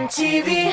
TMTV.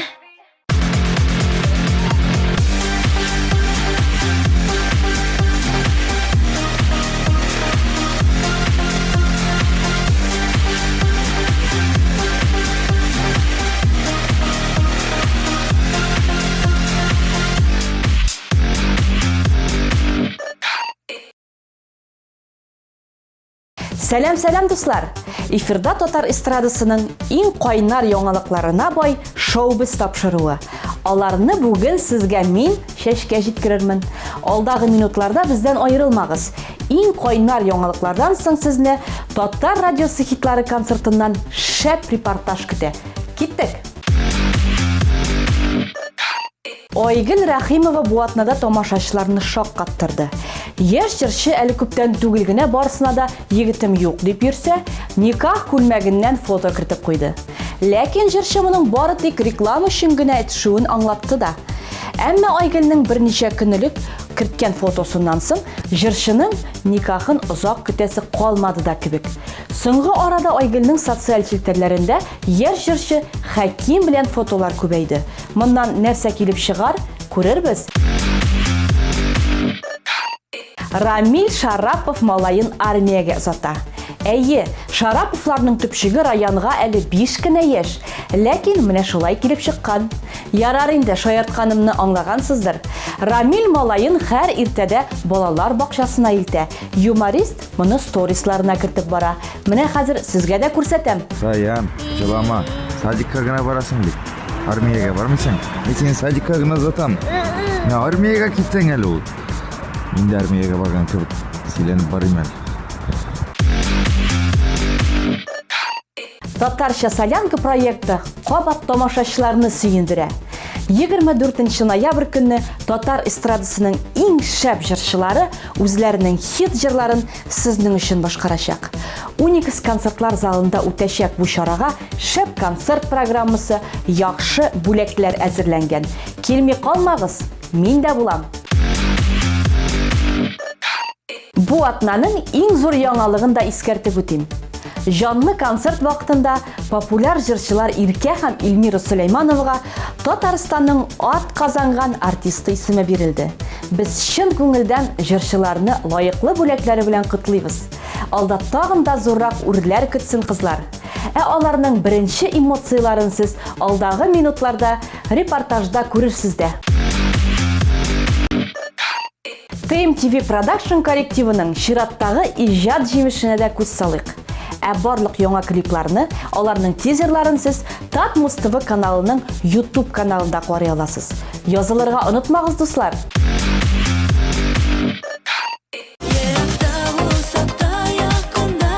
Сәлам, сәлам, дуслар! Эфирда татар эстрадасының иң кайнар яңалыкларына бай шоу-без тапшыруы. Аларны бүген сезгә мин, Чәчкә җиткерермен. Алдагы минутларда бездән аерылмагыз. Иң кайнар яңалыклардан соң сезне Татар радиосы хитлары концертыннан шәп репортаж көтә. Киттек! Айгөл Рәхимова бу атнада тамашачыларны шаккаттырды. Яшь җырчы әле күптән түгел генә барысына да егетем юк дип йөрсә, никах күлмәгеннән фото кертеп куйды. Ләкин җырчы моның бары тик реклама өчен генә төшүен аңлатты да. Әмма Айгөлнең берничә көн элек керткән фотосыннан соң җырчының никахын озак көтәсе калмады да кебек. Соңгы арада Айгөлнең социаль челтәрләрендә яшь җырчы Хәким белән фотолар күбәйде. Моннан нәрсә килеп чыгар, күрербез. Рамил Шарапов малаен армиягә озата. Әйе, Шараповларның төпчеге Раянга әле 5 кенә яшь, ләкин менә шулай килеп чыккан. Ярар инде, шаяртканымны аңлагансыздыр. Рамил малаен һәр иртәдә балалар бакчасына илтә. Юморист моны сторисларына кертеп бара. Менә хәзер сезгә дә күрсәтәм. Раян, җылама, садикка гына барасың бит. Армиягә бармыйсың? Мин сине садикка гына озатам. Менә армиягә китсәң әле ул. Мин дә армиягә барган кебек сөйләнеп барыйм әле. Татарча солянка проекты кабат тамашачыларны сөендерә. 24 ноябрь көнне татар эстрадасының иң шәп җырчылары үзләренең хит җырларын сезнең өчен башкарачак. Уникс концертлар залында үтәчәк бу чарага шәп концерт программасы, яхшы бүләкләр әзерләнгән. Килми калмагыз, мин дә булам! Бу атнаның иң зур яңалыгын да искәртеп үтим. Җанлы концерт вакытында популяр җырчылар Иркә һәм Эльмира Сөләймановага Татарстанның атказанган артисты исеме бирелде. Без чын күңелдән җырчыларны лаеклы бүләкләре белән котлыйбыз. Алда тагын да зуррак үрләр көтсен кызлар. Ә аларның беренче эмоцияләрен сез алдагы минутларда репортажда күрерсез дә. TMTV Production коллективының чираттагы иҗат җимешенә дә күз салыйк. Ә барлык яңа клипларны, аларның тизерларын сез Татмус ТВ каналының YouTube каналында карый аласыз. Язылырга онытмагыз, дуслар! Еракта булсак та якында,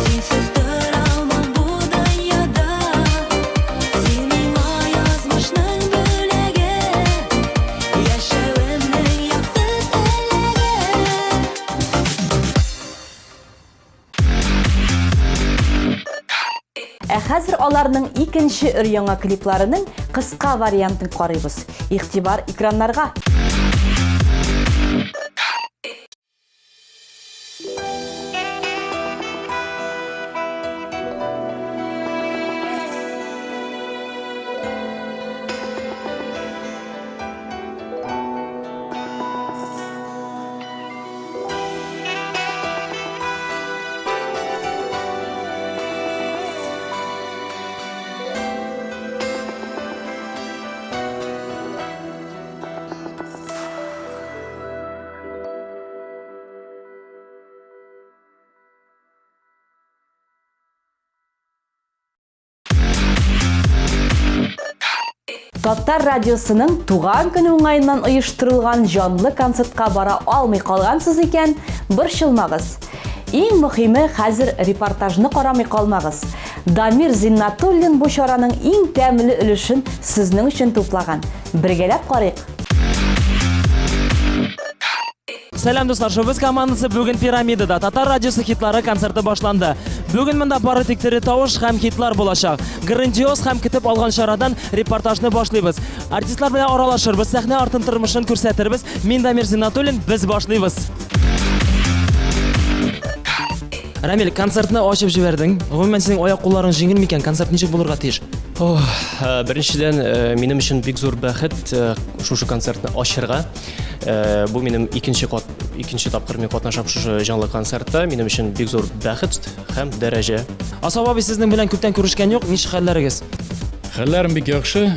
Синсез торалмам бу дөньяда. Син миңа язмышның бүләге, Яшәвемнең якты теләге. Ә хәзер аларның икенче өр-яңа клипларының кыска вариантын карыйбыз. Игътибар экраннарга! Татар радиосының туган көне уңаеннан оештырылган җанлы концертка бара алмый калгансыз икән, борчылмагыз. Иң мөхиме, хәзер репортажны карамый калмагыз. Дамир Зиннатуллин бу чараның иң тәмле өлешен сезнең өчен туплаган. Бергәләп карыйк. Сәлам, дуслар, Шоубез командасы бүген Пирамидада Татар радиосы хитлары концерты башланды. Бүген монда бары тик тере тавыш һәм хитлар булачак. Грандиоз һәм көтеп алган чарадан репортажны башлыйбыз. Артистлар белән аралашырбыз, сәхнә артын тормышын күрсәтербез. Мин Дамир Зиннатуллин, без башлыйбыз. Рамил, концертны ачып җибәрдең. Гомумән, синең аяк-кулларың җиңел микән? Концерт ничек булырга тиеш? Ох, э, беренчедән, э, минем өчен бик зур бәхет э, шушы концертны ачырга. Бу минем икенче кат, икенче тапкыр мин катнашам шушы җанлы концертта. Минем өчен бик зур бәхет һәм дәрәҗә. Асаф абый, сезнең белән күптән күрешкән юк. Ничек хәлләрегез? Хәлләрем бик яхшы.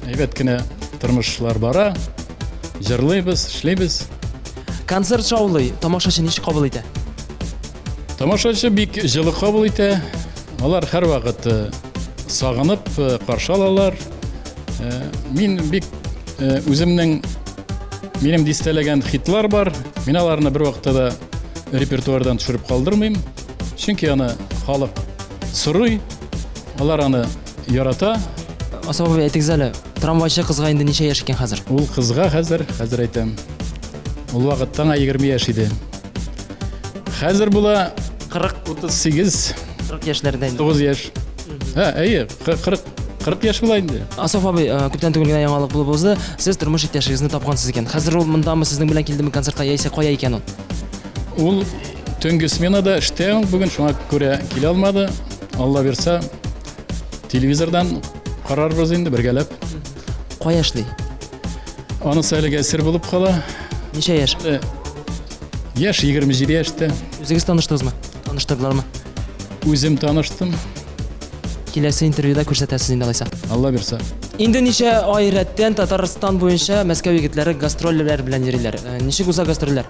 Әйбәт кенә тормышлар бара. Җырлыйбыз, эшлибез. Концерт шаулый, тамашачы ничек кабул итә? Тамашачы бик җылы кабул итә. Алар һәрвакыт э, сагынып э, каршы алалар. Э, мин бик үземнең минем дистәләгән хитлар бар. Мин аларны бер вакытта да репертуардан төшереп калдырмыйм. Чөнки аны халык сорый, алар аны ярата. Асаф абый, әйтегез әле, трамвайчы кызга инде ничә яшь икән хәзер? Ул кызга хәзер, хәзер әйтәм. Ул вакытта аңа 20 яшь иде. Хәзер була 40 38 40 яшьләрдә инде. 9 яшь. Һә, әйе, 40 40 яшь була инде. Асаф абый, э, күптән түгел генә яңалык булып узды. Сез тормыш иптәшегезне тапкансыз икән. Хәзер ул мондамы, сезнең белән килдеме концертка яисә кая икән ул? Ул төнге сменада эштә ул бүген, шуңа күрә килә алмады. Алла бирсә, телевизордан карарбыз инде бергәләп. Кая эшли? Анысы әлегә сер булып кала. Ничә яшь? Э, яшь 27 яшьтә. Үзегез таныштыгызмы? Таныштырдылармы? Үзем таныштым. Киләсе интервьюда күрсәтәсез инде алайса. Алла бирсә. Инде ничә ай рәттән Татарстан буенча Мәскәү егетләре гастрольләр белән йөриләр. Э, ничек уза гастрольләр?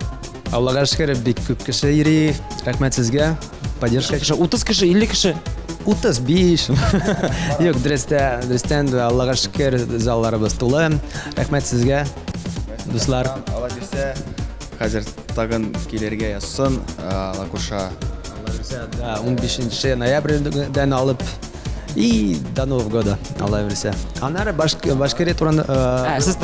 Аллага шөкер, бик күп кеше йөри. Рәхмәт сезгә. Поддержка. Кеше, 30 кеше, 50 кеше. 35. Юк, дөрестә, дөрестән дә Аллага шөкер, залларыбыз тулы. Рәхмәт сезгә, дуслар. Алла бирсә, хәзер тагын килергә язсын, Алла куша. Алла бирсә, да, 15 ноябрьдән алып и до Нового года, Алла бирсә. Аннары Башкирия турында... Ә, сез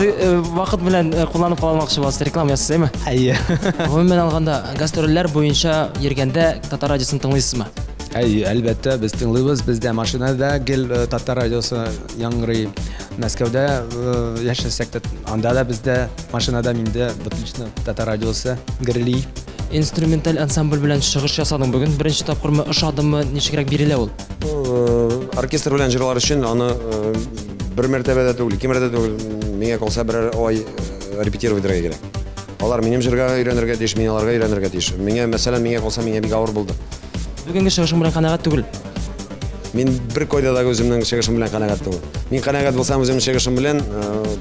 вакыт белән кулланып кала алмакчы буласыз, реклама ясыйсыз, әйме? Әйе. Гомумән алганда, гастрольләр буенча йөргәндә татар радиосын тыңлыйсызмы? Әйе, әлбәттә, без тыңлыйбыз. Бездә машинада гел татар радиосы яңгырый. Мәскәүдә яшәсәк тә, анда да бездә машинада миндә вот лично татар радиосы гөрли. Инструменталь ансамбль белән чыгыш ясадың бүген. Беренче тапкырмы, ошадымы, ничегрәк бирелә ул? Оркестр белән җырлар өчен аны бер мәртәбә дә түгел, ике мәртәбә түгел, миңа калса берәр ай репетировать итәргә кирәк. Алар минем җырга өйрәнергә тиеш, мин аларга өйрәнергә тиеш. Миңа, мәсәлән, миңа калса, миңа бик авыр булды. Бүгенге чыгышың белән канәгать түгел. Мин бер койда да үземнең чыгышым белән канәгать түгел. Мин канәгать булсам үземнең чыгышым белән,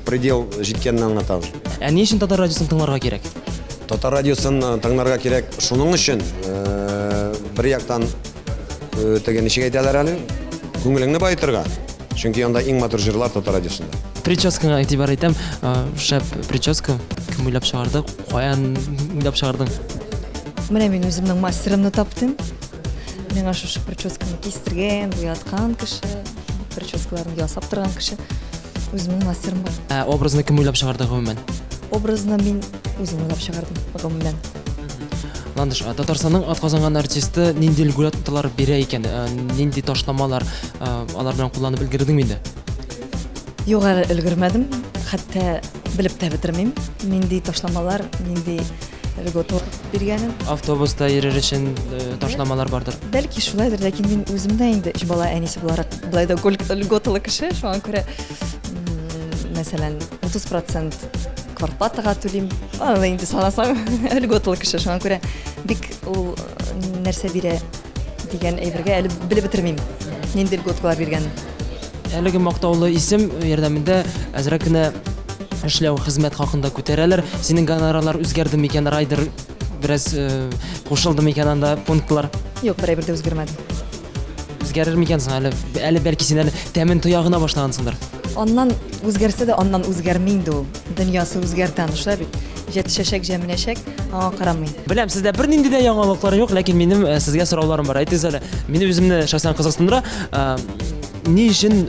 предел җиткәнне аңлата уже. Ә ни өчен татар радиосын тыңларга кирәк? Татар радиосын тыңларга кирәк шуның өчен, бер яктан теге ничек әйтәләр әле, күңелеңне баетырга. Чөнки анда иң матур җырлар татар радиосында. Прическаңа игътибар итәм. Шәп прическа. Кем уйлап чыгарды? Каян уйлап чыгардың? Менә мин үземнең мастерымны таптым. Миңа шушы прическаны кистергән, буяткан кеше, прическаларны ясап торган кеше. Үземнең мастерым бар. Ә образны кем уйлап чыгарды гомумән? Образны мин үзем уйлап чыгардым гомумән. Ландыш, Татарстанның атказанган артисты нинди льготалар бирә икән? Нинди ташламалар алар белән кулланып өлгердеңме инде? Юк, әле өлгермәдем. Хәтта белеп тә бетермим, нинди ташламалар, нинди льготалар биргәнен. Автобуста йөрер өчен ташламалар бардыр. Бәлки шулайдыр, ләкин мин үзем дә инде өч бала әнисе буларак болай да льготалы кеше, шуңа күрә, мәсәлән, 30% квартплатага түлим. Аны инде санасаң, льготалы кеше, шуңа күрә бик ул нәрсә бирә дигән әйбергә әле белеп бетермим, нинди льготалар биргәнен. Әлеге мактаулы исем ярдәмендә әзрәк кенә эшләү хезмәт хакында күтәрәләр. Синең гонорарлар үзгәрде микән, райдер бераз кушылды микән анда пунктлар? Юк, бер әйбер дә үзгәрмәде. Үзгәрер микән соң әле? Әле бәлки син әле тәмен тоя гына башлагансыңдыр. Аннан үзгәрсә дә, аннан үзгәрми инде ул. Дөньясы үзгәртә аны, шулай бит. Җәтешәчәк, җәмләчәк, аңа карамый. Беләм, сездә бернинди дә яңалыклар юк, ләкин минем сезгә сорауларым бар. Әйтегез әле, мине үземне шәхсән кызыксындыра. Ни өчен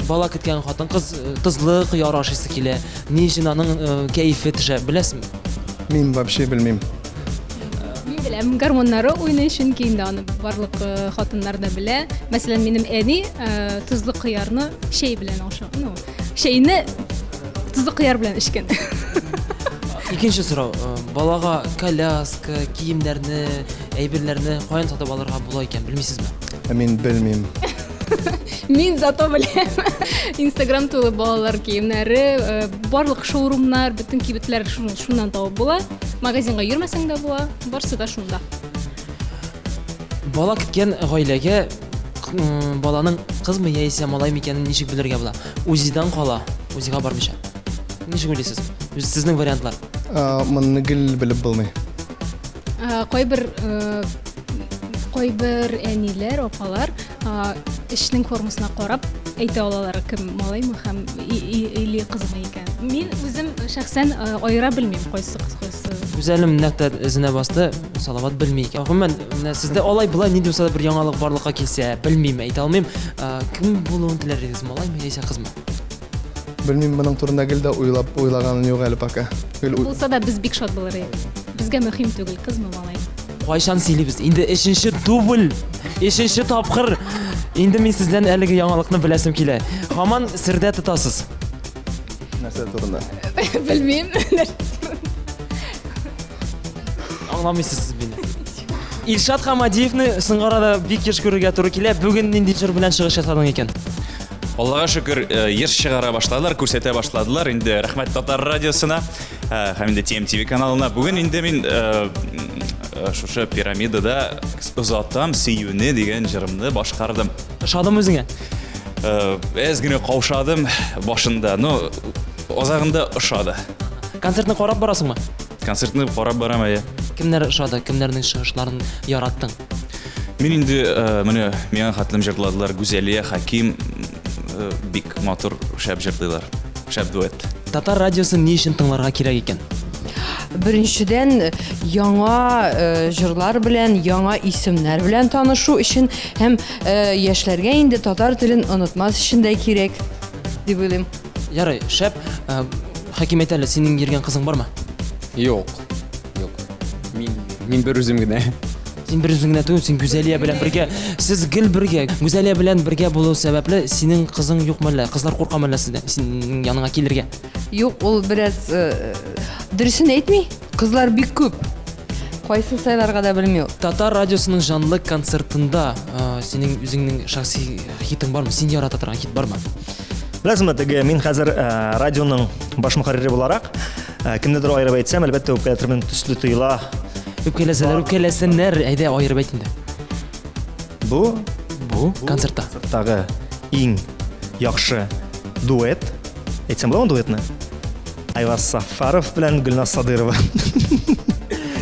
бала көткән хатын-кыз тозлы кыяр ашыйсы килә? Ни өчен аның кәефе төшә? Беләсезме? Мин вообще белмим. Мин беләм, гормоннары уйный, чөнки инде аны барлык хатыннар да белә. Мәсәлән, минем әни тозлы кыярны чәй белән аша. Ну, чәйне тозлы кыяр белән эчкән. Икенче сорау. Балага коляска, киемнәрне, әйберләрне каян сатып алырга була икән, белмисезме? Ә мин белмим. Мин зато беләм. Инстаграм тулы балалар киемнәре, э, барлык шоурумнар, бөтен кибетләр шуннан табып була. Магазинга йөрмәсәң дә була, барсы да шунда. Бала көткән гаиләгә баланың кызмы яисә малаймы икәнен ничек белергә була? УЗИдан кала, УЗИга бармыйча. Ничек уйлыйсыз? Сезнең вариантлар. Моны гел белеп булмый. Кайбер кайбер әниләр, апалар эшнең формасына карап әйтә алалар, кем малаймы һәм или кызмы икән. Мин үзем шәхсән аера белмим, кайсы кыз, кайсы. Гүзәлем нәкъ тә эзенә басты, Салават белми икән. Гомумән, менә сездә алай болай нинди булса да бер яңалык барлыкка килсә, белмим, әйтә алмыйм. Кем булуын теләр идегез, малаймы яисә кызмы? Белмим, моның турында гел дә уйлап уйлаганым юк әле пока. Гел Булса да без бик шат булыр идек. Безгә мөһим түгел, кызмы, малаймы. Кайчан сөйлибез? Инде өченче дубль, өченче тапкыр. Инде мин сездән әлеге яңалыкны беләсем килә. Һаман сердә тотасыз. Нәрсә турында? Белмим. Аңламыйсыз сез мине. Илшат Хамадиевны соңгы арада бик еш күрергә туры килә. Бүген нинди җыр белән чыгыш ясадың икән? Аллага шөкер, э, еш чыгара башладылар, күрсәтә башладылар. Инде рәхмәт Татар радиосына э, һәм инде TMTV каналына. Бүген инде мин э, шушы пирамидада озатам сөюне дигән җырымны башкардым. Ошадымы үзеңә? Әз генә каушадым башында, но азагында ошады. Концертны карап барасыңмы? Концертны карап барам, әйе. Кемнәр ошады, кемнәрнең чыгышларын яраттың? Мин инде э, менә миңа хәтлем җырладылар Гүзәлия, Хаким э, бик матур, шәп җырлыйлар. Шәп дуэт. Татар радиосын ни өчен тыңларга кирәк икән? Беренчедән, яңа э, җырлар белән, яңа исемнәр белән танышу өчен һәм яшьләргә инде татар телен онытмас өчен дә кирәк дип уйлыйм. Ярый, шәп. Э, Хәким әйт әле, синең йөргән кызың бармы? Юк. Юк. Мин мин бер үзем генә. Син бер үзең генә түгел, син Гүзәлия белән бергә. Сез гел бергә. Гүзәлия белән бергә булу сәбәпле, синең кызың юкмы әллә? Кызлар куркамы әллә сездән? Синең яныңа килергә? Юк, ул бераз э, дөресен әйтми. Кызлар бик күп. Кайсын сайларга да белми ул. Татар радиосының җанлы концертында э, синең үзеңнең шәхси хитың бармы? Син ярата торган хит бармы? Беләсеңме, теге мин хәзер э, радионың баш мөхәррире буларак, э, кемнедер аерып әйтсәм, әлбәттә, үпкәләтермен төсле тоела. Үпкәләсәләр, үпкәләсеннәр, әйдә аерып әйт инде. Бу бу концертта. Концерттагы иң яхшы дуэт. Әйтсәм буламы дуэтны? Айваз Сафаров белән Гөлназ Садырова.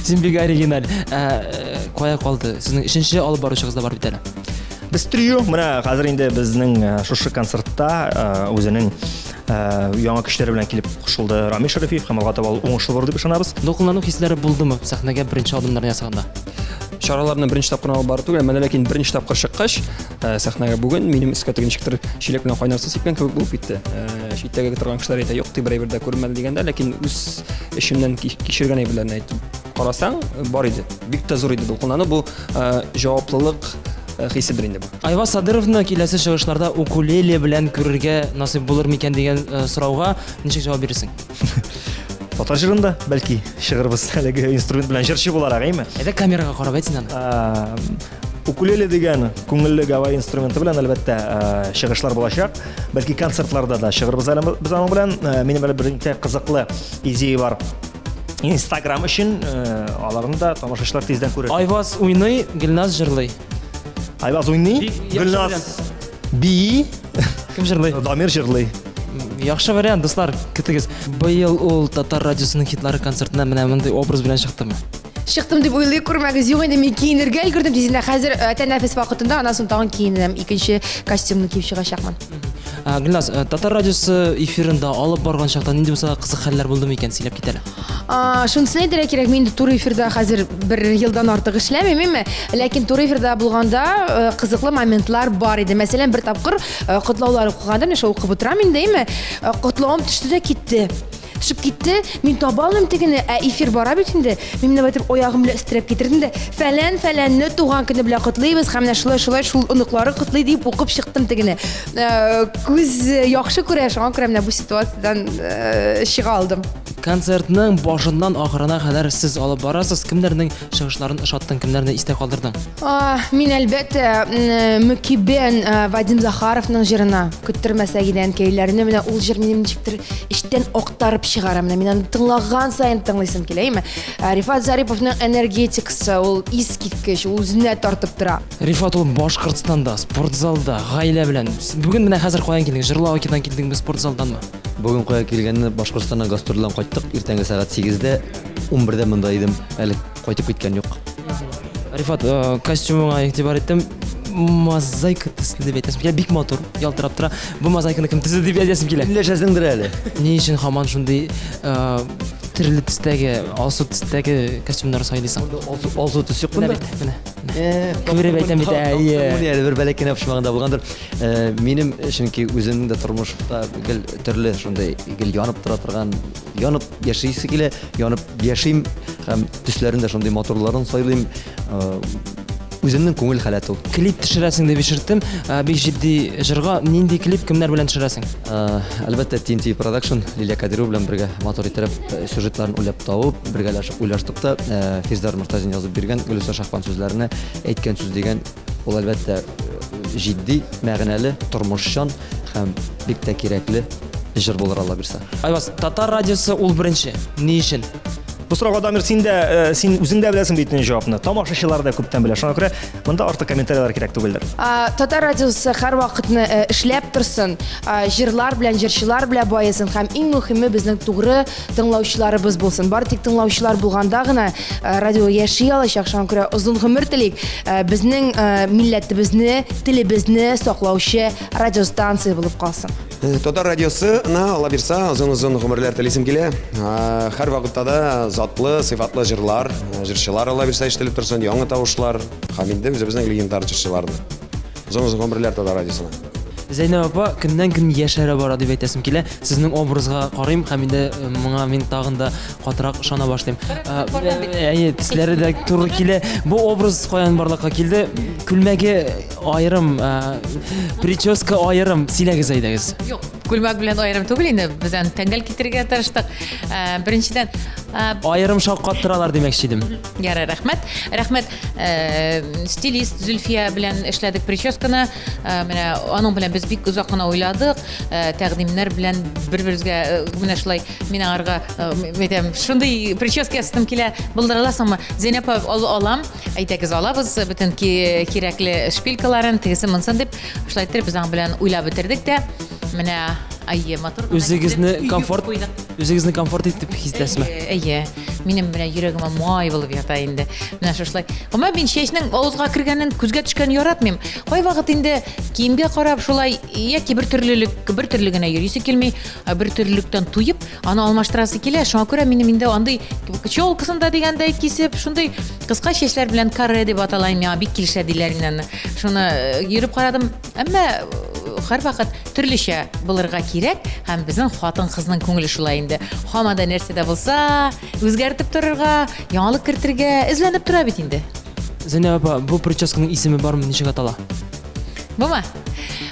Син бик оригиналь. Ә, э, кая калды? Сезнең өченче алып баручыгыз да бар бит әле. Без трио, менә хәзер инде безнең э, шушы концертта э, үзенең яңа көчләре белән килеп кушылды Рамил Шәрифиев һәм алга таба ул уңышлы булыр дип ышанабыз. Дулкынлану хисләре булдымы сәхнәгә беренче адымнар ясаганда? Чараларны беренче тапкыр алып бару түгел, әмма ләкин беренче тапкыр чыккач, Э, сәхнәгә бүген минем өскә теге ничектер чиләк белән кайнар су сипкән кебек булып китте. Э, читтәге торган кешеләр әйтә, юк, дип бер әйбер дә күренмәде дигәндә, ләкин үз эчемнән кичергән әйберләрне әйтеп карасаң, бар иде. Бик тә зур иде дулкынлану. Бу э, җаваплылык хиседер инде бу. Айваз Садыровны киләсе чыгышларда укулеле белән күрергә насыйп булыр микән дигән сорауга ничек җавап бирерсең? Татар җырында бәлки чыгырбыз әлеге инструмент белән җырчы буларак, әйме? Әйдә камерага карап әйт син аны. Укулеле дигән күңелле гавай инструменты белән әлбәттә э, чыгышлар булачак. Бәлки концертларда да чыгырбыз әле без аның белән. Э, минем әле берничә кызыклы идея бар. Инстаграм өчен э, аларны да тамашачылар тиздән күрер. Айваз уйный, Гөлназ җырлый. Айваз уйный, Гөлназ бии. Кем җырлый? Дамир җырлый. Яхшы вариант, дуслар, көтегез. Быел ул Татар радиосының хитлары концертына менә мондый образ белән чыктымы? Чыктым дип уйлый күрмәгез. Юк инде мин киенергә өлгердем тиз генә. Хәзер э, тәнәфес вакытында аннан соң тагын киенәм. Икенче костюмны киеп чыгачакмын. Ә, Гөлназ, э, Татар радиосы эфирында алып барган чакта нинди булса да кызык хәлләр булды микән? Сөйләп кит әле. А, Шунысын әйтергә кирәк, мин инде туры эфирда хәзер бер елдан артык эшләмим, әмма ләкин туры эфирда булганда э, кызыклы моментлар бар иде. Мәсәлән, бер тапкыр котлаулар укыганда, мин шул укып утырам инде, әйме, котлавым төште дә китте. Төшеп китте, мин таба алмыйм тегене, ә эфир бара бит инде. Мин менә байтып аягым белән өстерәп китердем дә, фәлән фәләнне туган көне белән котлыйбыз һәм менә шулай шулай шул оныклары котлый дип укып чыктым тегене. Э, күз яхшы күрә, шуңа күрә менә бу ситуациядән э, чыга алдым. Концертның башыннан ахырына кадәр сез алып барасыз. Кемнәрнең чыгышларын ошаттың, кемнәрне истә калдырдың? Мин, әлбәттә, мөкиббән Вадим Захаровның җырына көттермәсәк иде әнкәйләрне. Менә ул җыр минем ничектер эчтән актарып чыгара. Менә мин аны тыңлаган саен тыңлыйсым килә, әйме? Рифат Зариповның энергетикасы, ул искиткеч, ул үзенә тартып тора. Рифат ул Башкортстанда, спортзалда, гаилә белән. Бүген менә хәзер каян килдең? Җырлау килдеңме, спортзалданмы? Бүген кая килгәнне Башкортстаннан гастрольдән кайттык. Иртәнге сәгать 8-дә, 11-дә монда идем. Әле кайтып киткән юк. Рифат, э, костюмыңа игътибар иттем. Мозаика төсле дип әйтәсем килә. Бик матур, ялтырап тора. Бу мозаиканы кем төзеде дип әйтәсем килә. Көнләшәсеңдер әле. Ни өчен һаман шундый э, төрле төстәге, алсу төстәге костюмнар сайлыйсың? Алсу, алсу төс юк монда. Менә бит, менә. Э, Күреп әйтәм бит, әйе. Менә әле бер бәләкәй генә почмагында булгандыр. Э, минем чөнки үземнең дә тормышта гел төрле шундый гел янып тора торган, янып яшисе килә, янып яшим һәм төсләрен дә шундый матурларын сайлыйм. Э, үземнең күңел халәте ул. Клип төшерәсең дип ишеттем. Э, бик җитди җырга нинди клип кемнәр белән төшерәсең? Э, әлбәттә, TNT Production Лилия Кадирова белән бергә матур итеп сюжетларын уйлап табып, бергәләшеп уйлаштык та, Фирзар Мортазин язып биргән Гөлүсә Шахпан сүзләренә әйткән сүз дигән ул әлбәттә җитди, мәгънәле, тормышчан һәм бик тә кирәкле җыр булыр Алла бирса. Айваз, татар радиосы ул беренче. Ни өчен? Бу сорауга Дамир син дә, э, син үзең дә беләсең бит инде җавапны. Тамашачылар да күптән белә. Шуңа күрә монда артык комментарийлар кирәк түгелдер. Татар радиосы һәрвакытны э, эшләп торсын, җырлар белән, җырчылар белән баесын һәм иң мөһиме безнең тугры тыңлаучыларыбыз булсын. Бары тик тыңлаучылар булганда гына э, радио яши алачак. Шуңа күрә озын гомер телик. Безнең милләтебезне, телебезне саклаучы радиостанция булып калсын. Э, Татар радиосына Алла бирса, озын-озын гомерләр телисем килә. Э, һәр вакытта да затлы, сыйфатлы җырлар, э, җырчылар Алла бирса ишетелеп торсын, яңа тавышлар һәм инде үзебезнең легендар җырчыларны. Озын-озын гомерләр Татар радиосына. Зәйнәб апа көннән-көн яшәрә бара дип әйтәсем килә. Сезнең образга карыйм һәм инде моңа мин тагын да катырак ышана башлыйм. Әйе, төсләре дә туры килә. Бу образ каян барлыкка килде? Күлмәге аерым, прическа аерым. Сөйләгез әйдәгез. Юк, күлмәк белән аерым түгел инде. Без аны тәңгәл китерергә тырыштык. Беренчедән, аерым шаккаттыралар димәкче идем. Ярар, рәхмәт. Рәхмәт. Стилист Зөлфия белән эшләдек прическаны. Менә аның белән без бик озак кына уйладык. Тәкъдимнәр белән бер-беребезгә менә шулай Мин аңарга э, әйтәм, шундый прическа ясатым килә, булдыра аласыңмы? Зәйнәп апа, алам. Әйдәгез алабыз бөтен кирәкле шпилькаларын, тегесен монысын дип. Шулай итеп без аның белән уйлап бетердек тә. Менә әйе, матур. Үзегезне комфорт, үзегезне комфорт итеп хис итәсезме? Әйе. Минем менә йөрәгемә май булып ята инде. Менә шушылай. Гомумән мин чәчнең авызга кергәнен, күзгә төшкәнен яратмыйм. Кайвакыт инде киемгә карап шулай яки бер төрлелек, бер төрле генә йөрисе килми. Ә бер төрлелектән туеп, аны алмаштырасы килә. Шуңа күрә минем инде андый челкасын да дигәндәй кисеп, шундый кыска чәчләр белән каре дип атала миңа бик килешә диләр инде аны. Шуны э, йөреп карадым. Әмма э, һәрвакыт төрлечә булырга кирәк һәм безнең хатын-кызның күңеле шулай инде. Һаман да нәрсә дә булса, үзгәртеп торырга, яңалык кертергә эзләнеп тора бит инде. Зәйнәб апа, бу прическаның исеме бармы, ничек атала? Бумы?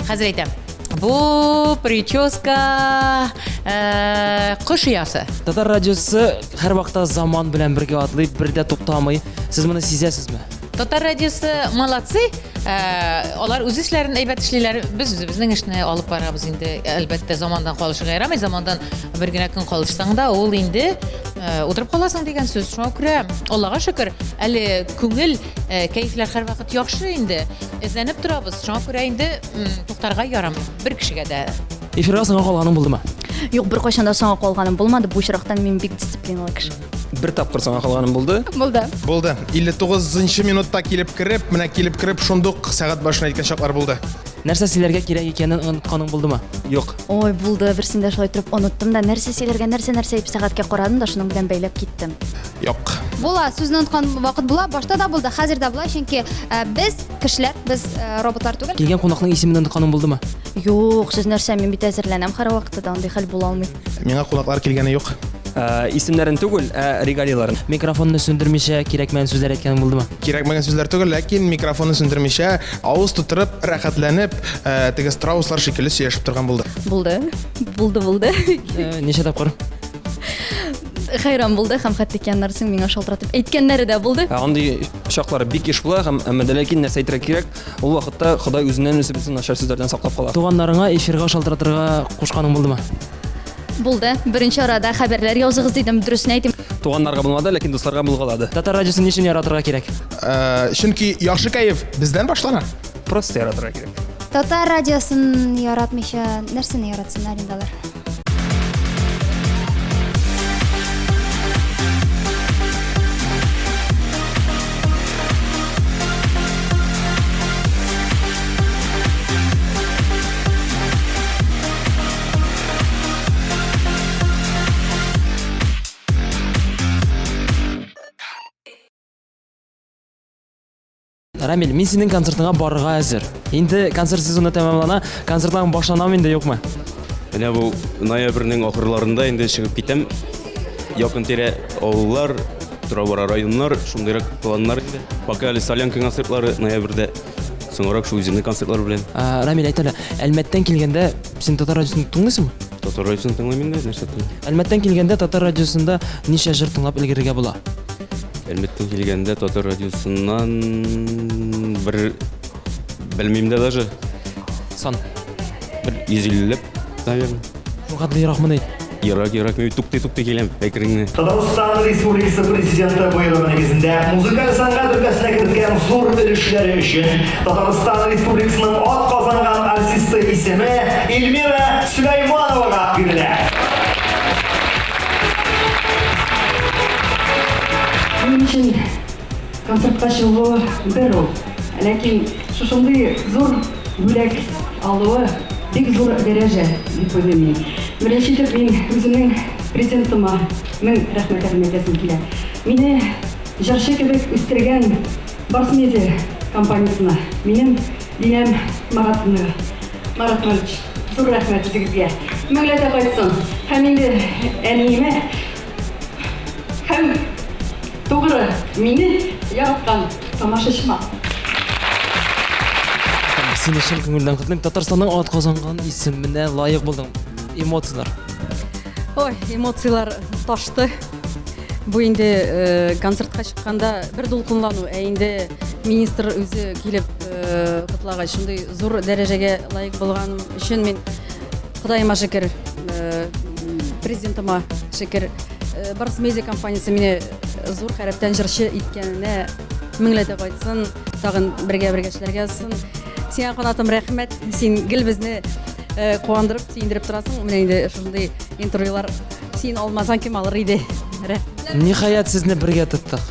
Хәзер әйтәм. Бу прическа э, кош оясы. Татар радиосы һәрвакытта заман белән бергә атлый, бер дә туктамый. Сез моны сизәсезме? Татар радиосы молодцы. Э, алар үз эшләрен әйбәт эшлиләр. Без үзебезнең эшне алып барабыз инде. Әлбәттә, замандан калышырга ярамый. Замандан бер генә көн калышсаң да, ул инде э, утырып каласың дигән сүз. Шуңа күрә, Аллага шөкер, әле күңел Э, кәефләр һәрвакыт яхшы инде. Эзләнеп торабыз. Шуңа күрә инде туктарга ярамый бер кешегә дә. Эфирга соңга калганың булдымы? Юк, беркайчан да соңга калганым булмады. Бу очракта мин бик дисциплиналы кеше. Бер тапкыр соңга калганым булды. Булды. Булды. 59 нчы минутта килеп кереп, менә килеп кереп, шундук сәгать башына әйткән чаклар булды. Нәрсә сөйләргә кирәк икәнен онытканың булдымы? Юк. Ой, булды, берсендә шулай торып оныттым да, нәрсә сөйләргә, нәрсә нәрсә дип сәгатькә карадым да, шуның белән бәйләп киттем. Юк. Була, сүзне оныткан вакыт була, башта да булды, хәзер дә була, чөнки э, без кешеләр, без э, роботлар түгел. Килгән кунакның исемен онытканың булдымы? Юк, сез нәрсә, мин бит әзерләнәм һәрвакытта да, андый хәл була алмый. Миңа кунаклар килгәне юк. Исемнәрен түгел, ә регалийларын. Микрофонны сүндермичә кирәкмәгән сүзләр әйткәнең булдымы? Кирәкмәгән сүзләр түгел, ләкин микрофонны сүндермичә, авыз тутырып, рәхәтләнеп, э, теге страуслар шикелле сөйләшеп торган булды. Булды. Булды, булды. Э, Ничә тапкыр? Хәйран булды һәм хәтта ки аннары соң миңа шалтыратып әйткәннәре дә булды. Ә Андый чаклар бик еш була һәм әмма дә ләкин нәрсә әйтергә кирәк, ул вакытта Ходай үзеннән үзе безне начар сүзләрдән саклап кала. Туганнарыңа эфирга шалтыратырга кушканың булдымы? Булды. Беренче арада хәбәрләр языгыз дидем, дөресен әйтим. Туганнарга булмады, ләкин дусларга булгалады. Татар радиосын ни өчен яратырга кирәк? Э, чөнки яхшы кәеф бездән башлана. Просто яратырга кирәк. Татар радиосын яратмыйча нәрсәне яратсыннар инде алар? Рамил, мин синең концертыңа барырга әзер. Инде концерт сезоны тәмамлана, концертларың башланамы инде, юкмы? Менә бу ноябрьнең ахырларында инде чыгып китәм. Якын тирә авыллар, тора-бара районнар, шундыйрак планнар инде. Пока әле солянка концертлары ноябрьдә. Соңрак шул үземнең концертлар белән. Рамил, әйт әле, Әлмәттән килгәндә син татар радиосын тыңлыйсыңмы? Татар радиосын тыңлыйм инде, нәрсә тыңлыйм? Әлмәттән килгәндә татар радиосында ничә җыр тыңлап өлгерергә була? Әлмәттән килгәндә татар радиосыннан бер белмим дә даже. Сан. Бер 150 ләп, наверное. Шул хәтле еракмыни? Ерак, ерак, мин туктый-туктый киләм, әкрен генә. Татарстан Республикасы Президенты боерыгы нигезендә музыкаль сәнгать өлкәсенә керткән зур өлешләре өчен Татарстан Республикасының атказанган артисты исеме Эльмира Сөләймановага бирелә. Минем өчен концертка чыгуы бер ул. Ләкин шушындый зур бүләк алуы бик зур дәрәҗә, дип уйлыйм мин. Беренче итеп мин үземнең президентыма мең рәхмәтләремне әйтәсем килә. Мине җырчы кебек үстергән Барс Медиа компаниясенә, минем Динәм Маратовнага, Марат Маратович, зур рәхмәт үзегезгә. Меңләтә кайтсын. Һәм инде әниемә һәм тугры мине яраткан тамашачыма. Сине чын күңелдән котлыйм. Татарстанның атказанган исеменә лаек булдың. Эмоцияләр. Ой, эмоцияләр ташты. Бу инде э, концертка чыкканда бер дулкынлану, ә инде министр үзе килеп э, котлагач, шундый зур дәрәҗәгә лаек булганым өчен мин Ходаема шөкер, э, президентыма шөкер. Э, Барс Медиа компаниясе мине зур хәрефтән җырчы иткәненә меңләтә кайтсын, тагын бергә-бергә эшләргә язсын. Сиңа канатым рәхмәт, син гел безне э, куандырып, сөендереп торасың. Менә инде шундый интервьюлар син алмасаң кем алыр иде. Рәхмәт. Ниһаять сезне бергә тоттык.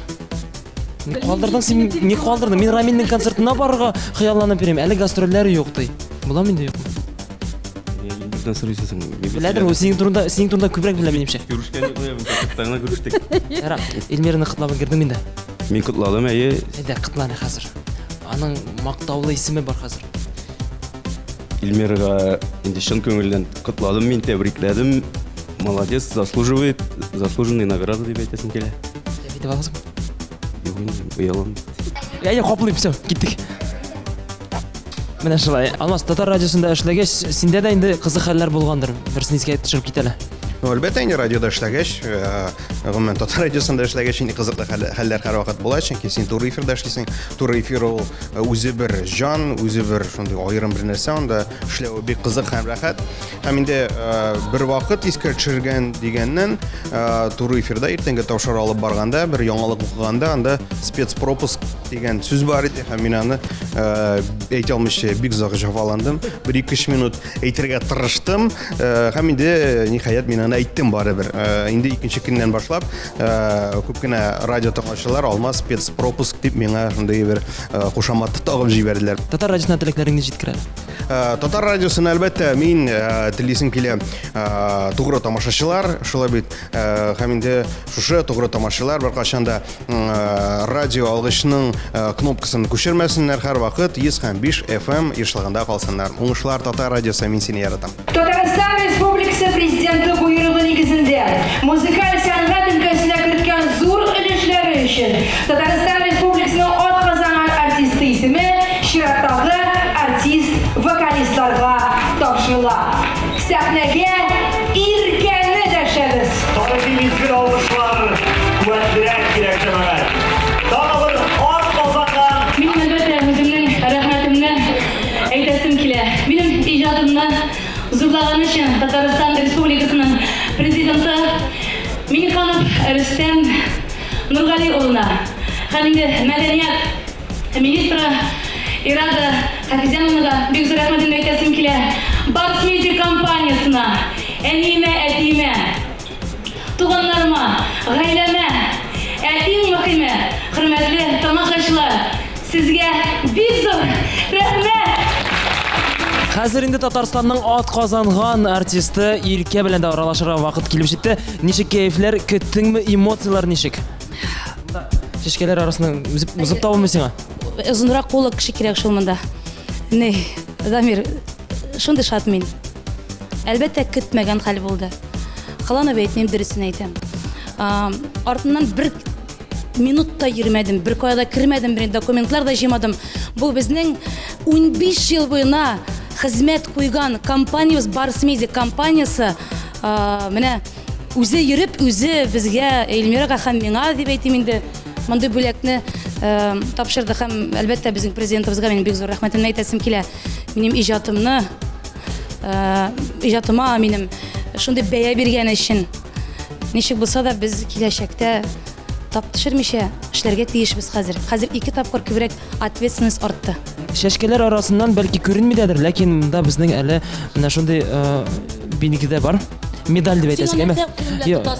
Ни калдырдың син? Ни калдырдың? Мин Рамилнең концертына барырга хыялланып йөрим. Әле гастрольләр юк ди. Буламы инде юкмы? Илдурдан сорыйсың соң. Беләдер, ул синең турында, синең турында күбрәк белә минемчә. Күрешкән юк, мин концертта гына күрештек. Яра, Эльмираны котлап өлгердең инде. Мин котладым, әйе. Әйдә, котла әле хәзер. Аның мактаулы исеме бар хәзер. Эльмирага инде чын күңелдән котладым мин, тәбрикләдем. Молодец, заслуживает, заслуженный награда дип әйтәсем килә. Әйтеп аласың? Юк инде, оялам. Әйдә, каплыйм, все, киттек. Менә шулай. Алмаз, татар радиосында эшләгәч, синдә дә инде кызык хәлләр булгандыр. Берсен искә төшереп кит әле. Ну, әлбәттә, инде радиода эшләгәч, э, гомумән татар радиосында эшләгәч, инде кызыклы хәлләр һәрвакыт була, чөнки син туры эфирда эшлисең. Туры эфир ул э, үзе бер җан, үзе бер шундый аерым бер нәрсә, анда эшләве бик кызык һәм рәхәт. Һәм инде э, бер вакыт искә төшергән дигәннән, туры эфирда иртәнге тапшыру алып барганда, бер яңалык укыганда, анда спецпропуск дигән сүз бар иде һәм мин аны әйтә алмыйча бик озак җәфаландым. Бер ике өч минут әйтергә тырыштым. Һәм инде ниһаять мин аны мин аны әйттем барыбер. Инде икенче көннән башлап күп кенә радио тыңлаучылар Алмаз спецпропуск дип миңа шундый бер кушамат тагып җибәрделәр. Татар радиосына теләкләреңне җиткер әле. Татар радиосына әлбәттә мин телисем килә тугры тамашачылар, шулай бит һәм инде шушы тугры тамашачылар беркайчан да радио алгычның кнопкасын күчермәсеннәр, һәрвакыт 100 һәм 5 FM ешлыгында калсыннар. Уңышлар Татар радиосы, мин сине яратам. Татарстан Республикасы Президенты боерыгы нигезендә музыкаль сәнгать өлкәсенә керткән зур өлешләре өчен Татарстан Республикасының атказанган артисты исеме чираттагы артист-вокалистларга тапшырыла. Сәхнәгә Иркәне дәшәбез! Тарихи мизгел алкышлар куәтлерәк кирәк, җәмәгать. Тагы бер атказанган. Мин, әлбәттә, үземнең рәхмәтемне әйтәсем килә. Минем иҗатымны зурлаган өчен Татарстан Республикасының Президенты Миңнеханов Рөстәм Нургали улына һәм инде мәдәният министры Ирада Хафизяновнага бик зур рәхмәтемне әйтәсем килә. Барс Медиа компаниясенә, әниемә, әтиемә, туганнарыма, гаиләмә, ә иң мөһиме, хөрмәтле тамашачылар, Сезгә бик зур рәхмәт! Хәзер инде Татарстанның атказанган артисты Иркә белән дә аралашырга вакыт килеп җитте. Ничек кәефләр, көттеңме, эмоцияләр ничек? Чәчкәләр арасыннан үзеп узып табылмый сиңа? Озынрак куллы кеше кирәк шул монда. Ни, Дамир, шундый шат мин. Әлбәттә, көтмәгән хәл булды. Кыланып әйтмим, дөресен әйтәм. Артыннан бер минут та йөрмәдем, бер кая да кермәдем, бер документлар да җыймадым. Бу безнең 15 ел буена хезмәт куйган компаниябез, Барс Медиа компаниясе, менә үзе йөреп, үзе безгә, Эльмирага һәм миңа дип әйтим инде, мондый бүләкне тапшырды һәм, әлбәттә, безнең президентыбызга минем бик зур рәхмәтемне әйтәсем килә. Минем иҗатымны, иҗатыма минем шундый бәя биргән өчен. Ничек булса да без киләчәктә тап төшермичә эшләргә тиешбез хәзер. Хәзер ике тапкыр күбрәк ответственность артты. Чәчкәләр арасыннан бәлки күренми дәдер, ләкин монда безнең әле менә шундый э, билге дә бар. Медаль дип әйтәсең, әйме? Юк.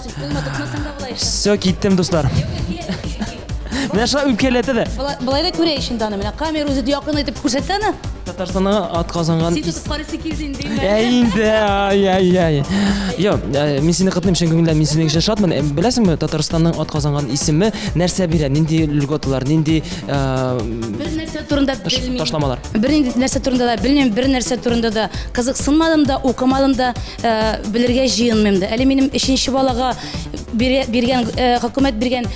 Все, киттем, дуслар. Менә шулай үпкәләтә дә. Болай да күрә ич инде аны. Менә камера үзе якын итеп күрсәтә аны. Татарстанга ат казанган. Син тотып карыйсы килде инде. Ә инде, ай, ай, ай. Йо, э, мин сине котлыйм, чын күңелдән мин синең өчен шатмын. Э, беләсеңме, Татарстанның ат казанган исеме нәрсә бирә? Нинди льготалар, нинди э, Бер нәрсә турында белмим. Ташламалар. Бер нәрсә турында да белмим, бер нәрсә турында да кызыксынмадым да, укымадым да, белергә җыенмыйм да. Әле минем өченче балага биргән, хөкүмәт биргән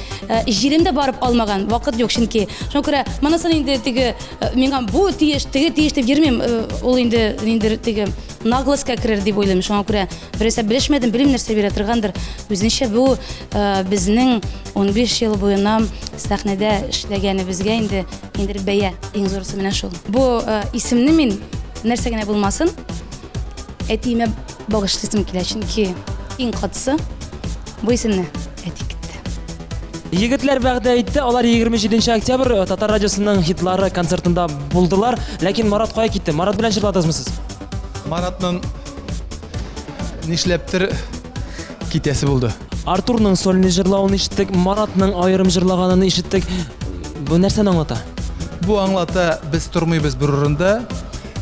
җирем дә барып алмаган, вакыт юк чөнки. Шуңа күрә монысын инде теге миңа бу тиеш, теге тиеш дип йөрмим, ул инде ниндидер теге наглостька керер дип уйлыйм. Шуңа күрә берәрсә белешмәдем, белмим нәрсә бирә торгандыр. Үзенчә бу безнең 15 ел буена сәхнәдә эшләгәнебезгә инде ниндидер бәя, иң зурысы менә шул. Бу исемне мин нәрсә генә булмасын, әтиемә багышлыйсым килә, чөнки иң катысы бу исемне әти көтте. Егетләр вәгъдә итте, алар 27 октябрь э, Татар радиосының хитлары концертында булдылар. Ләкин Марат кая китте? Марат белән җырладыгызмы сез? Маратның нишләптер китәсе булды. Артурның сольный җырлавын ишеттек, Маратның аерым җырлаганын ишеттек. Бу нәрсәне аңлата? Бу аңлата, без тормыйбыз бер урында,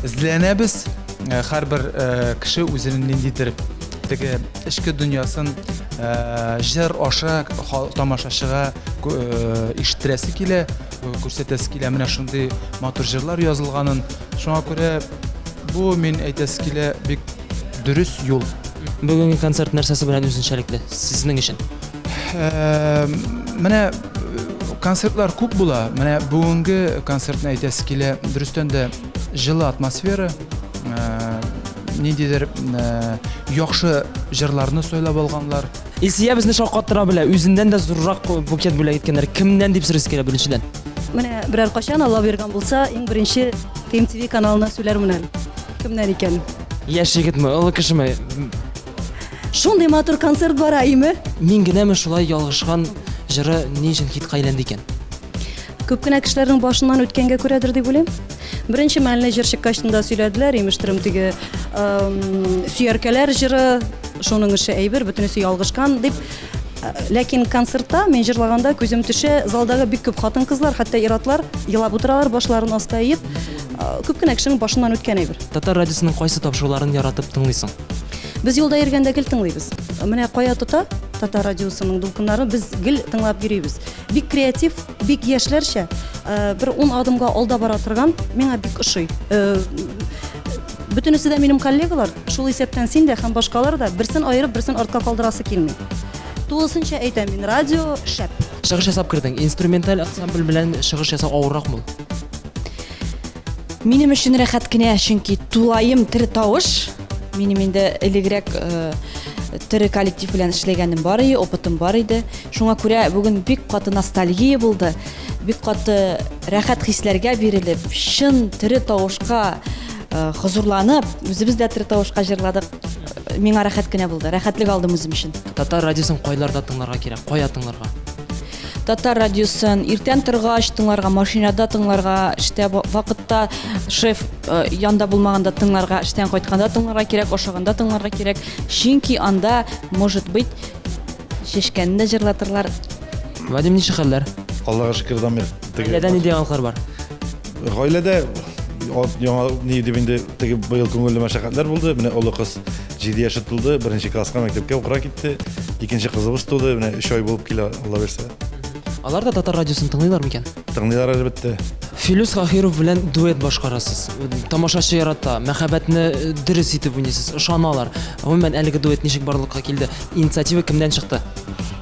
эзләнәбез. Э, һәрбер э, кеше үзенең ниндидер теге эчке дөньясын э, җыр аша тамашачыга ишеттерәсе килә, күрсәтәсе килә. Менә шундый матур җырлар язылганын. Шуңа күрә бу мин әйтәсе килә бик дөрес юл. Бүгенге концерт нәрсәсе белән үзенчәлекле сезнең өчен? Менә концертлар күп була. Менә бүгенге концертны әйтәсе килә. Дөрестән дә җылы атмосфера, ниндидер яхшы җырларны сайлап алганнар. Илсөя безне шаккаттыра белә. Үзеннән дә зуррак букет бүләк иткәннәр. Кемнән дип сорыйсы килә беренчедән. Менә берәр кайчан Алла боерган булса, иң беренче ТМТВ каналына сөйләрмен әле. Кемнән икән? Яшь егетме, олы кешеме? Шундый матур концерт бара, име? Мин генәме шулай ялгышкан җыры ни өчен хитка әйләнде икән? Күп кенә кешеләрнең башыннан үткәнгә күрәдер дип уйлыйм. Беренче мәлне җыр чыккачтын да сөйләделәр, имештерем теге сөяркәләр җыры. шуның ише әйбер, бөтенесе ялгышкан дип. Ләкин концертта мин җырлаганда күзем төшә, залдагы бик күп хатын-кызлар, хәтта ир-атлар елап утыралар, башларын аска иеп. Күп кенә кешенең башыннан үткән әйбер. Татар радиосының кайсы тапшыруларын яратып тыңлыйсың? Без юлда йөргәндә гел тыңлыйбыз. Менә кая тота Татар радиосының дулкыннарын, без гел тыңлап йөрибез. Бик креатив, бик яшьләрчә, бер ун адымга алда бара торган, миңа бик ошый. Бөтенесе дә минем коллегалар, шул исәптән син дә һәм башкалар да, берсен аерып, берсен артка калдырасы килми. Тулысынча әйтәм мин, радио шәп. Чыгыш ясап кердең. Инструменталь ансамбль белән чыгыш ясау авырракмы ул? Минем өчен рәхәт кенә, чөнки тулаем тере тавыш. Минем инде элегрәк э, тере коллектив белән эшләгәнем бар иде, опытым бар иде. Шуңа күрә бүген бик каты ностальгия булды. Бик каты рәхәт хисләргә бирелеп, чын тере тавышка э, хозурланып, үзебез дә тере тавышка җырладык. Миңа рәхәт кенә булды. Рәхәтлек алдым үзем өчен. Татар радиосын кайларда тыңларга кирәк? Кая тыңларга? Татар радиосын иртән торгач тыңларга, машинада тыңларга, эштә вакытта шеф э, янда булмаганда тыңларга, эштән кайтканда тыңларга кирәк, ашаганда тыңларга кирәк. Чөнки анда, может быть, чәчкәне дә җырлатырлар. Вадим, ничек хәлләр? Аллага шөкер, Дамир. Гаиләдә нинди яңалыклар бар? Гаиләдә яңа ни дип инде теге быел күңелле мәшәкатьләр булды. Менә олы кыз 7 яше тулды, беренче класска мәктәпкә укырга китте. Икенче кызыбыз туды, менә 3 ай булып килә, Алла бирсә. Алар да татар радиосын тыңлыйлар микән? Тыңлыйлар әлбәттә. Филүс Каһиров белән дуэт башкарасыз. Тамашачы ярата, мәхәббәтне э, дөрес итеп уйныйсыз, ышаналар. Гомумән, әлеге дуэт ничек барлыкка килде? Инициатива кемнән чыкты?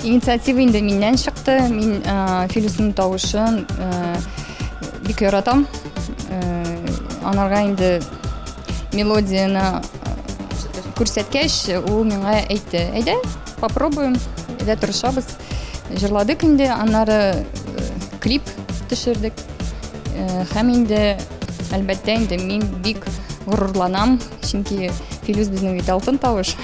Инициатива инде миннән чыкты. Мин э, Филүснең тавышын э, бик яратам. Анарга инде мелодияне күрсәткәч, ул миңа әйтте, әйдә, попробуем, әйдә тырышабыз. Җырладык инде, аннары клип төшердек. Һәм инде, әлбәттә инде, мин бик горурланам, чөнки Филүс безнең бит алтын тавыш.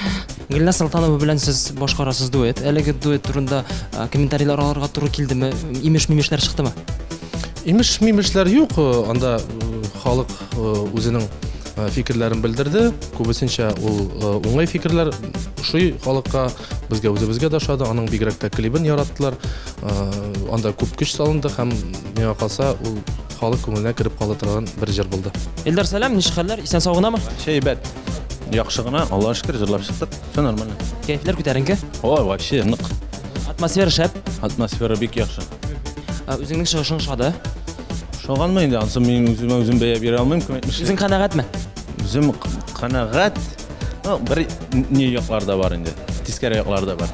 Гөлназ Солтанова белән сез башкарасыз дуэт. Әлеге дуэт турында комментарийлар алырга туры килдеме? Имеш-мимешләр чыктымы? Имеш-мимешләр юк, анда халык үзенең фикерләрен белдерде. Күбесенчә ул уңай фикерләр ошый халыкка, безгә үзебезгә дә ошады. Аның бигрәк тә клибын яраттылар. Анда күп көч салынды һәм миңа калса, ул халык күңеленә кереп кала торган бер җыр булды. Илдар, сәлам, ничек хәлләр? Исән сау гынамы? Әйбәт. Яхшы гына, Аллага шөкер, җырлап чыктык. Все нормально. Кәефләр күтәренке? Ой, вообще нык. Атмосфера шәп. Атмосфера бик яхшы. Үзеңнең чыгышың ошады? Ошаганмы инде? Ансы мин үземә үзем бәя бирә алмыйм, кем әйтмешли. Үзең канәгатьме? Үзем канәгать. Ну, бер ни яклар да бар инде. Тискәре яклар да бар.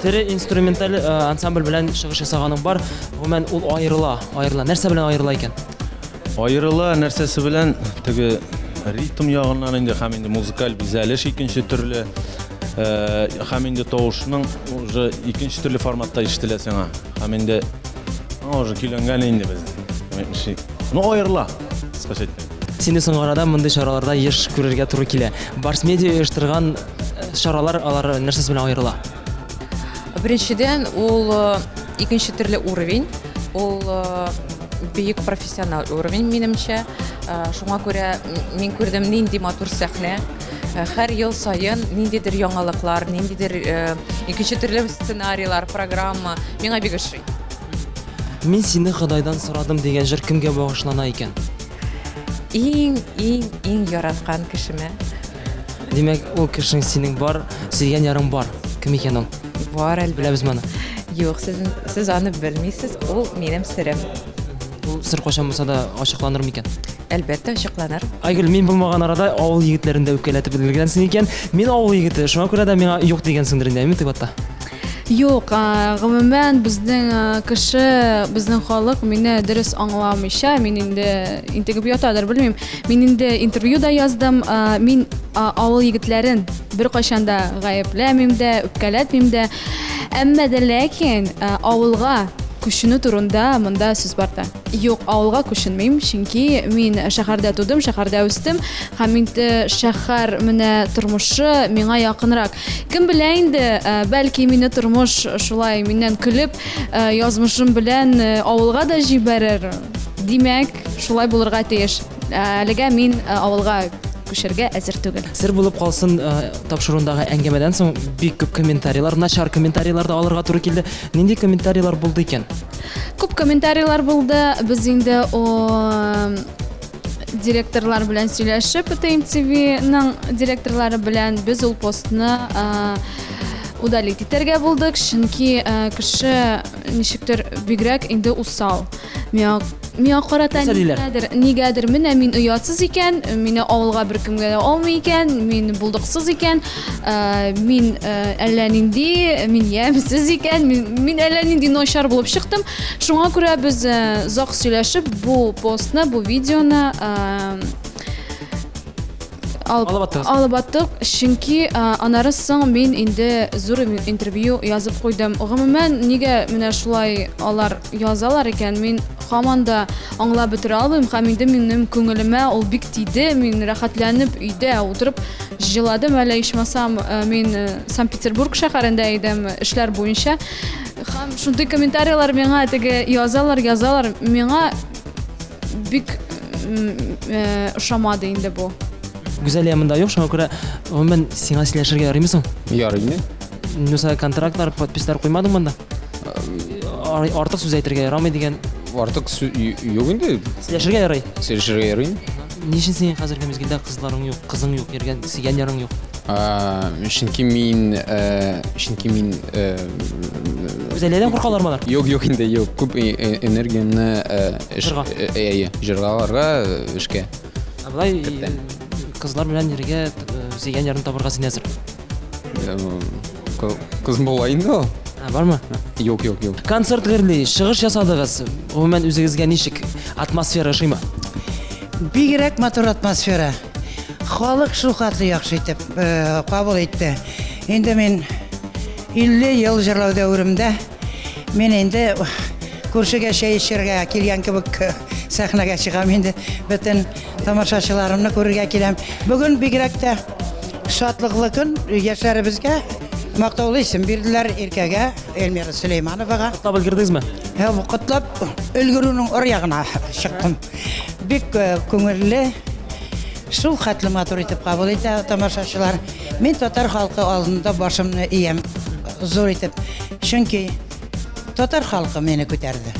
Тере инструменталь э, ансамбль белән чыгыш ясаганың бар. Гомумән, ул аерыла, аерыла. Нәрсә белән аерыла икән? Аерыла нәрсәсе белән теге ритм ягыннан инде һәм инде музыкаль бизәлеш икенче төрле э, һәм инде тавышның уже икенче төрле форматта ишетелә сиңа. Һәм инде аңа уже көйләнгән инде без. Ну, аерыла, кыскача әйткәндә. Сине соңгы арада мондый чараларда еш күрергә туры килә. Барс Медиа оештырган э, чаралар алар нәрсәсе белән аерыла? Беренчедән, ул э, икенче төрле уровень, ул э, бөек профессиональ уровень, минемчә. Шуңа күрә мин күрдем нинди матур сәхнә. Һәр ел саен ниндидер яңалыклар, ниндидер икенче төрле сценарийлар, программа. Миңа бик ошый. Мин сине Ходайдан сорадым дигән җыр кемгә багышлана икән? Иң, иң, иң яраткан кешемә. Димәк, ул кешең синең бар, сөйгән ярың бар. Кем икән ул? Бар, әлбәттә. Беләбезме аны? Юк, сез, сез аны белмисез, ул минем серем. Ул сер кайчан булса да ачыкланыр микән? Әлбәттә, ачыкланыр. Айгөл, мин булмаган арада авыл егетләрен дә үпкәләтеп өлгергәнсең икән. Мин авыл егете, шуңа күрә дә миңа юк дигәнсеңдер инде, әйме, Тыйбатта? Юк, гомумән, безнең кеше, безнең халык мине дөрес аңламыйча, мин инде интегеп ятадыр, белмим. Мин инде интервью да яздым, мин авыл егетләрен беркайчан да гаепләмим дә, үпкәләтмим дә. Әмма дә ләкин авылга күченү турында монда сүз барды. Юк, авылга күченмим, чөнки мин шәһәрдә тудым, шәһәрдә үстем һәм инде шәһәр менә тормышы миңа якынрак. Кем белә инде, бәлки мине тормыш шулай миннән көлеп, язмышым белән авылга да җибәрер. Димәк, шулай булырга тиеш. Әлегә мин авылга. Күчәргә әзер түгел. Сер булып калсын тапшыруындагы әңгәмәдән соң бик күп комментарийлар, начар комментарийлар да алырга туры килде. Нинди комментарийлар булды икән? Күп комментарийлар булды. Без инде о директорлар белән сөйләшеп, ТМТВ-ның директорлары белән без ул постны удалить итәргә булдык, чөнки кеше ничектер бигрәк инде усал. Миңа миңа карата нигәдер, нигәдер менә мин оятсыз икән, мине авылга беркемгә дә алмый икән, мин булдыксыз икән, э, мин э, әллә нинди, мин ямьсез икән, мин, мин әллә нинди начар булып чыктым. Шуңа күрә без э, озак сөйләшеп бу постны, бу видеоны алып, алып аттыгыз. Алып аттык, чөнки анары соң мин инде зур интервью язып куйдым. Гомумән, нигә менә шулай алар язалар икән, мин һаман да аңлап бетерә алмыйм һәм инде минем күңелемә ул бик тиде. Мин рәхәтләнеп өйдә утырып җыладым әле ичмасам, мин Санкт-Петербург шәһәрендә идем эшләр буенча. Һәм шундый комментарийлар миңа теге язалар, язалар. Миңа бик ошамады инде бу. Гүзәлия монда юк, шуңа күрә гомумән сиңа сөйләшергә ярыймы соң? Ярый инде. Нуса контрактлар, подписьлар куймадың монда? Артык сүз әйтергә ярамый дигән. Артык сүз юк инде. Сөйләшергә ярый. Сөйләшергә ярый. Ни өчен синең хәзерге мизгелдә кызларың юк, кызың юк, йөргән сөйгән ярың юк? Чөнки мин, чөнки мин Гүзәлиядән куркалармы алар? Юк, юк инде, юк. Күп энергиямне җырга. Әйе, җыргаларга, эшкә. Ә болай кызлар белән йөрергә, сөйгән ярын табырга син әзер? Кыз була инде ул. Ә, бармы? Юк, юк, юк. Концерт гөрли, чыгыш ясадыгыз. Гомумән үзегезгә ничек? Атмосфера ошыймы? Бигрәк матур атмосфера. Халык шулхәтле яхшы итеп э, кабул итте. Инде мин 50 ел җырлау дәверемдә мин инде күршегә чәй эчәргә килгән кебек э, сәхнәгә чыгам инде. Бөтен тамашачыларымны күрергә киләм. Бүген бигрәк тә шатлыклы көн яшьләребезгә мактаулы исем бирделәр Иркәгә, Эльмира Сөләймановага. Котлап өлгердегезме? Котлап өлгерүнең ор ягына чыктым. Бик э, күңелле, шул хәтле матур итеп кабул итә тамашачылар. Мин татар халкы алдында башымны иям зур итеп. Чөнки татар халкы мине күтәрде.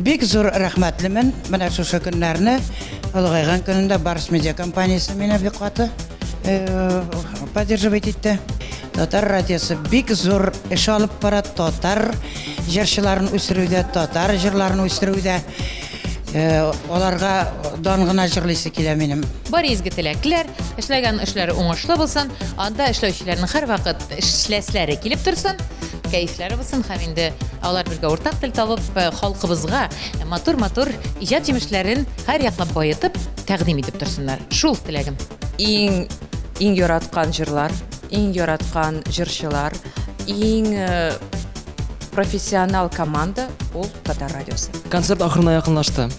Бик зур рәхмәтлемен. Менә шушы көннәрне олыгайган көнендә Барс Медиа компаниясе мине бик каты э, поддерживать итте. Татар радиосы бик зур эш алып бара, татар җырчыларын үстерүдә, татар җырларын үстерүдә. Э, аларга дан гына җырлыйсы килә минем. Бар изге теләкләр, эшләгән эшләре уңышлы булсын, анда эшләүчеләрнең һәрвакыт эшләсләре килеп торсын, кәефләре булсын һәм инде алар бергә уртак тел табып, э, халкыбызга матур-матур иҗат җимешләрен һәр яклап баетып, тәкъдим итеп торсыннар. Шул теләгем. Иң иң яраткан җырлар, иң яраткан җырчылар, иң э, профессионал команда ул Татар радиосы. Концерт ахырына якынлашты.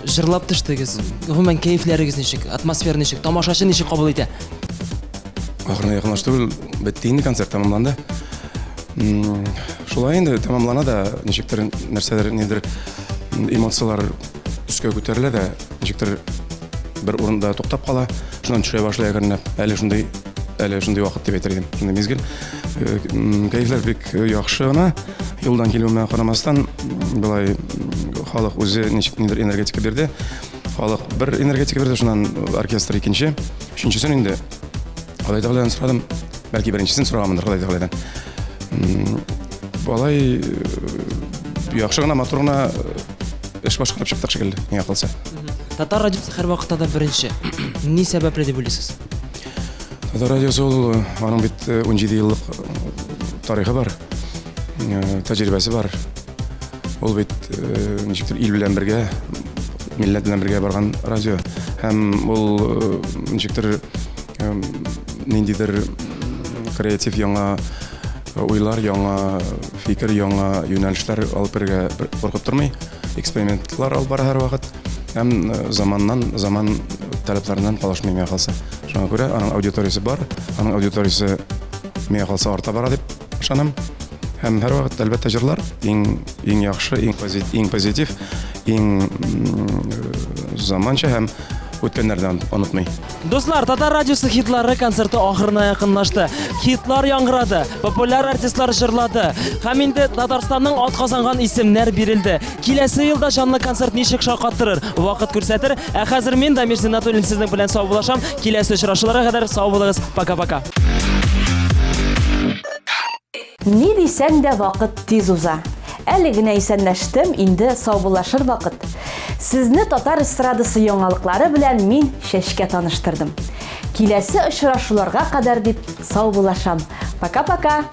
Җырлап төштегез. Гомумән кәефләрегез ничек? Атмосфера ничек? Тамашачы ничек кабул итә? Ахырына якынлашты түгел, бетте инде концерт тәмамланды. Шулай инде тәмамлана да, ничектер нәрсәдер, нидер эмоцияләр өскә күтәрелә дә, ничектер бер урында туктап кала, шуннан төшә башлый әкренләп. Әле шундый әле шундый вакыт дип әйтер идем, шундый мизгел. Э, кәефләр бик яхшы гына. Юлдан килүемә карамастан, былай халык үзе ничек нидер энергетика бирде. Халык бер энергетика бирде, шуннан оркестр икенче, өченчесен инде Ходай Тәгаләдән сорадым. Бәлки беренчесен сораганмындыр Ходай Тәгаләдән. Алай э, яхшы гына, матур гына э, эш башкарып чыктык шикелле, миңа калса. Татар радиосы һәрвакытта да беренче. Ни сәбәпле дип уйлыйсыз? Татар радиосы ул э, аның бит 17 еллык тарихы бар. Э, тәҗрибәсе бар. Ул бит э, ничектер ил белән бергә, милләт белән бергә барган радио. Һәм ул э, ничектер ниндидер креатив яңа уйлар, яңа фикер, яңа юнәлешләр алып керергә куркып тормый. Экспериментлар алып бара һәрвакыт. Һәм заманнан, заман таләпләреннән калышмый миңа калса. Шуңа күрә аның аудиториясе бар, аның аудиториясе миңа калса арта бара дип ышанам. Һәм һәрвакыт, әлбәттә, җырлар иң иң яхшы, иң позитив, иң позитив, иң заманча һәм Үткәннәрне онытмый. Дуслар, Татар радиосы хитлары концерты ахырына якынлашты. Хитлар яңгырады, популяр артистлар җырлады. Һәм инде Татарстанның атказанган исемнәр бирелде. Киләсе елда җанлы концерт ничек шаккатырыр, вакыт күрсәтер. Ә хәзер мин, Дамир Зиннатуллин, сезнең белән саубуллашам. Киләсе очрашуларга кадәр сау булыгыз. Пока-пока. Ни дисәң дә вакыт тиз уза. Әле генә исәнләштем, инде саубуллашыр вакыт. Сезне татар эстрадасы яңалыклары белән мин Чәчкә таныштырдым. Киләсе очрашуларга кадәр дип саубуллашам. Пока-пока!